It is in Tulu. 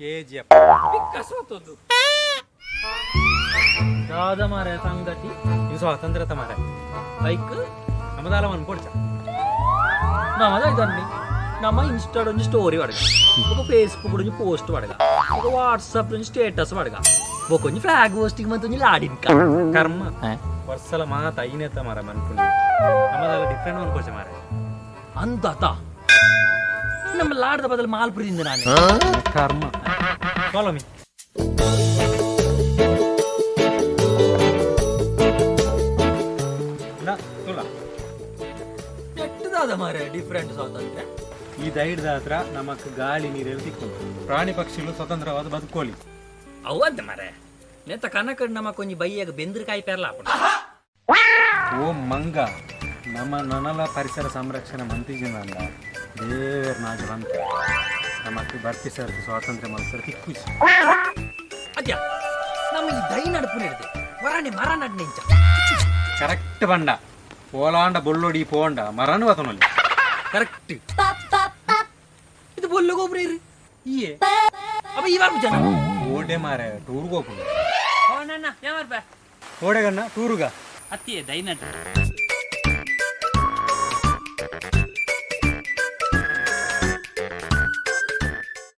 ಕೆಜಿಎಫ್. ಕಸೋತೊಂದು ದಾದ ಮಾರ ಸಂಗತಿ? ಇದು ಸ್ವಾತಂತ್ರ್ಯತ ಮಾರ. ಬೈಕ್. ನಮ್ಮದಾಲ ಮನ್ಪೊಡ್ಚ. ನಮ್ಮದ ಇದನ್ನಿ ನಮ್ಮ ಇನ್ಸ್ಟಾಡ್ ಒಂಜಿ ಸ್ಟೋರಿ ಪಡ್ಗ, ఒక ಫೇಸ್ಬುಕ್ ಒಂಜಿ ಪೋಸ್ಟ್ ಪಡ್ಗ, ఒక ವಾಟ್ಸಪ್ ಒಂಜಿ ಸ್ಟೇಟಸ್ ಪಡ್ಗ, ಬೊಕೊಂಜಿ ಫ್ಲಾಗ್ ಹೋಸ್ಟಿಂಗ್ ಮಂತ್ ಒಂಜಿ ಲಾಡಿನ್ಕ. ಕರ್ಮ, ವರ್ಷಲ ಮಾತ ಐನೇತ ಮಾರ ಮನ್ಪುಂಡು. ನಮ್ಮದಾಲ ಡಿಫ್ರೆಂಟ್ ಮನ್ಪೊಡ್ಚ ಮಾರ. ಅಂದಾತ ನಮ್ಮ ಲಾಡದ ಬದಲು ಮಾಲ್ಪುರಿದಿಂದ ನಾನು. ಕರ್ಮ, ಫಾಲೋ ಮೀ. ತುಲ. ಕೆಟ್ಟದಾದ ಮಾರೆ ಡಿಫ್ರೆಂಟ್ ಸ್ವಾತಂತ್ರ್ಯ. ಈ ದೈಡ್ದ ಹತ್ರ ನಮಕ್ ಗಾಳಿ ನೀರೆಲ್ಲ ತಿಕ್ಕೊಂಡು ಪ್ರಾಣಿ ಪಕ್ಷಿಗಳು ಸ್ವತಂತ್ರವಾದ ಬದುಕೋಲಿ. ಅವು ಅಂತ ಮಾರೆ, ನೆತ್ತ ಕನಕಡ್ ನಮ್ಮ ಕೊಂಜಿ ಬೈಯಾಗ ಬೆಂದ್ರಕಾಯಿ ಪೆರ್ಲ ಆಪುಂಡು. ಓ ಮಂಗ, ನಮ್ಮ ನನಲ ಪರಿಸರ ಸಂರಕ್ಷಣೆ ಮಂತ್ರಿಜಿನಲ್ಲ ದೇವೇರ್ ನಾಜ ಬಂತ ನಮಕ್ ಬರ್ತಿ ಸರ್ ಸ್ವಾತಂತ್ರ್ಯ ಮನಸ್ಸರ್ ತಿಕ್ಕುಜಿ. ಅದ್ಯಾ, ನಮ್ಮ ಈ ದೈ ನಡುಪು ಹಿಡ್ದೆ ವರಾಣೆ ಮರ ನಡ್ನೆಂಚ. ಕರೆಕ್ಟ್ ಬಂಡ ಪೋಲಾಂಡ ಬೊಳ್ಳೊಡಿ ಪೋಂಡ ಮರನು ಬತನಲ್ಲಿ. ಕರೆಕ್ಟ್, ಇದು ಬೊಲ್ಲು ಗೊಬ್ಬರ ಇರು. ಈಯೆ. ಅಪ್ಪ, ಈ ವಾರ ಜನ. ಓಡೆ ಮಾರೆ, ಟೂರ್ಗೆ ಹೋಗ್ಕೊಂಡು. ನನ್ನ ಯಾವಾರ್ಪ. ಓಡೆಗಣ್ಣ ಟೂರುಗ. ಅತ್ತಿಯೇ ದೈನಟ್.